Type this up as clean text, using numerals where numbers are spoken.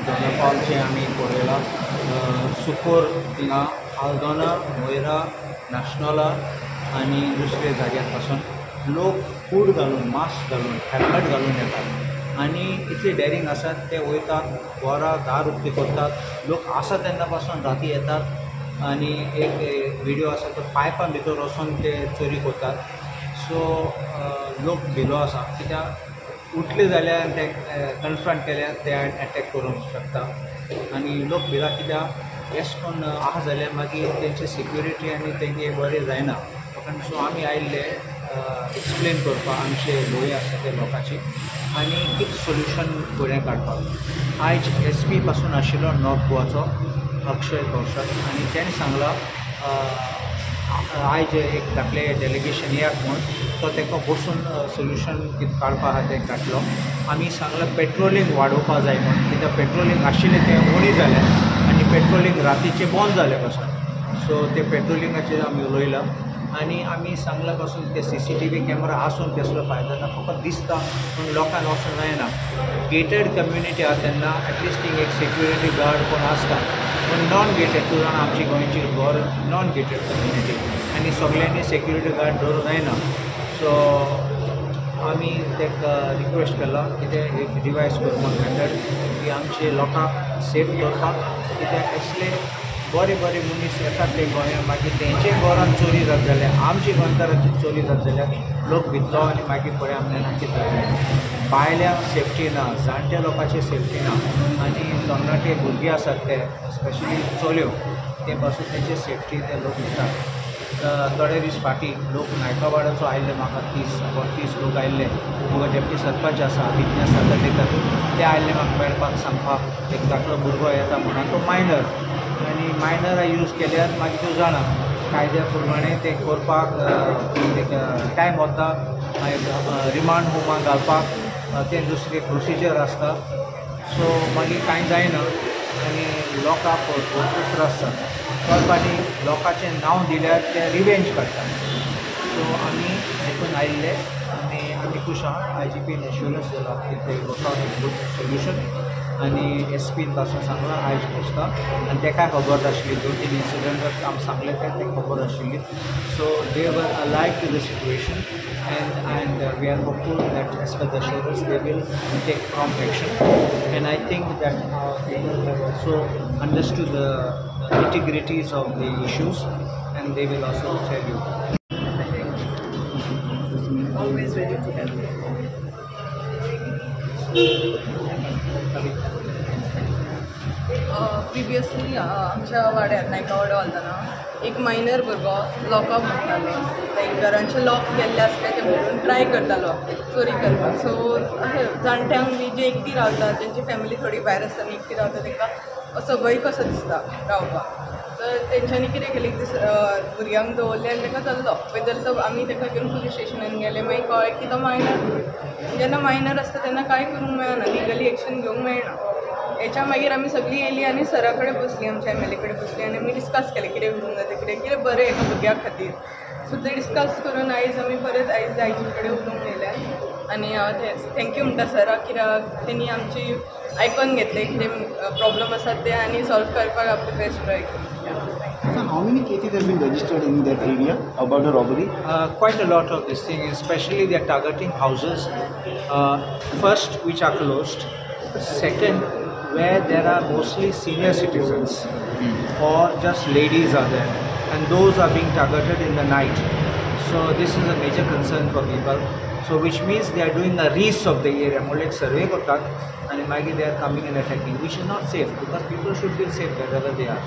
दोना पावलचें आमी पळयलां. सुकोर थिंगा आल्दोना, मोयरा, नाशनोला आनी दुसरे जाग्यार पासून लोक हूड घालून, मास्क घालून, हेल्मेट घालून येतात आनी इतले डॅरींग आसात ते वयतात घरा, दार उक्ती करतात. लोक आसा तेन्ना पासून राती येतात आनी एक विडियो आसा तो पायपां भितर वचून ते चोरी करतात. सो लोक भिलो आसा कित्याक उठले जाल्यार ते कन्फ्रंट केल्यार ते एटॅक करूंक शकता आनी लोक भिला कित्याक एशें करून आसा जाल्यार मागीर तेंची सिक्युरिटी आनी तेंगे बरें जायना. सो आमी आयिल्ले एक्सप्लेन करपाक आमचे भंय आसा ते लोकांची आनी कितें सोल्युशन फुडें काडपाक. आयज एस पी पासून आशिल्लो नॉर्थ गोवाचो अक्षय कौशल आनी तेणें सांगलां आयज एक धाकले डेलिगेशन येयात म्हूण तो ताका बसून सोल्युशन कितें काडपा आसा तें काडलो. आमी सांगलां पेट्रोलिंग वाडोवपा जाय म्हूण कित्याक पेट्रोलिंग आशिल्लें तें उणी जालें आनी पेट्रोलिंग रातीचें बंद जालें पासून. सो ते पेट्रोलिंगाचेर आमी उलयलां आनी आमी सांगलां पासून ते CCTV camera आसून तेसलो फायदो ना, फकत दिसता पूण लोकांक वचूंक जायना. गेटेड कम्युनिटी आसा तेन्ना एटलिस्ट थिंग एक सिक्युरिटी गार्ड कोण आसता, पूण नॉन गेटेड तूं जाणा आमची गोंयची घर नॉन गेटेड कम्युनिटी आनी सगल्यांनी सिक्युरिटी गार्ड दवरूंक जायना. सो आमी ताका रिक्वेस्ट केला कितें एक डिवायस कर म्हूण मेथड की आमचे लोकांक सेफ दवरपाक, कित्याक असले बरे बरे मनीस येतात ते गोंयांत मागीर तेंचे घरान चोरी जात जाल्यार आमची गोंयकारांची चोरी जात जाल्यार लोक भितलो आनी मागीर पळय आमी जाणा कितें जालें. बायल्यांक सेफ्टी ना, जाणट्या लोकांची सेफ्टी ना आनी तरणाटे भुरगे आसात ते स्पेशली चलयो ते पासून तेंची सेफ्टी ते लोक भितात. थोडे दीस फाटीं लोक नायकावाडाचो आयिल्ले म्हाका 30 लोक आयिल्ले. म्हाका डेप्टी सरपंच आसा विज्ञान सातार्डेकर ते आयिल्ले म्हाका मेळपाक सांगपाक एक धाकलो भुरगो येता म्हणून तो मायनर आनी मायनरा यूज केल्यार मागीर तूं जाणा कायद्या प्रमाणे ते करपाक एक टायम वता, मागीर रिमांड होमाक घालपाक तें दुसरें प्रोसिजर आसता. सो मागीर कांय जायना आनी लोकांक भरपूर त्रास जाता. तर लोकांचें नांव दिल्यार ते रिवेंज काडटा. सो आमी देखून आयिल्ले आनी आमी खूश आहा. IGPन एश्युरन्स दिला की ते work out a good solution आनी एस पीन पासून सांगलां आयज पोचता आनी तेकाय खबर आशिल्ली 2-3 इन्सिडंट आमी सांगले ते खबर आशिल्ली. So they were alive to the situation and we are hopeful that as per the assurance they will take prompt action and I think that people have also understood the integrities of the issues and they will also tell you. Always ready to help. Previously आमच्या वाड्यार नायकावाडो घालतना एक minor भुरगो lockup म्हणटाले, लायक घरांचे lock केल्ले आसले ते भरून ट्राय करतालो चोरी करपाक. सो अशें जाणट्यांक बी जे एकटी रावता, तेंची फॅमिली थोडी भायर आसता आनी एकटी रावता, तांकां असो भंय कसो दिसता रावपाक. तर तेंच्यांनी कितें केलें, एक दीस भुरग्यांक दवरलें आनी ताका धरलो. पळय जाल्यार तो आमी ताका घेवन पुलीस स्टेशनान गेले. मागीर कळ्ळें की तो मायनर. जेन्ना मायनर आसता तेन्ना कांय करूंक मेळना, लिगली एक्शन घेवंक मेळना. हेच्या मागीर आमी सगळीं येयली आनी सरा कडेन बसली, आमच्या MLA कडेन बसली आनी आमी डिस्कस केलें कितें करूंक जाता, कितें कितें बरें एका भुरग्या खातीर. सो तें डिस्कस करून आयज आमी परत आयज IG कडेन उलोवंक येयल्या आनी हांव thank you म्हणटा सराक, कित्याक तेणी आमची आयकोन घेतलें कितें प्रॉब्लम आसात ते आनी सॉल्व करपाक आपले बेस्ट ट्राय केली. So how many cases have been registered in that area about the robbery? Quite a lot of this thing, especially they are targeting houses, first which are closed, second where there are mostly senior citizens or just ladies are there, and those are being targeted in the night. So this is a major concern for people. So which means they are doing a reese of the area, more like survey kartat and maggi they are coming and attacking, which is not safe because people should feel safe wherever they are.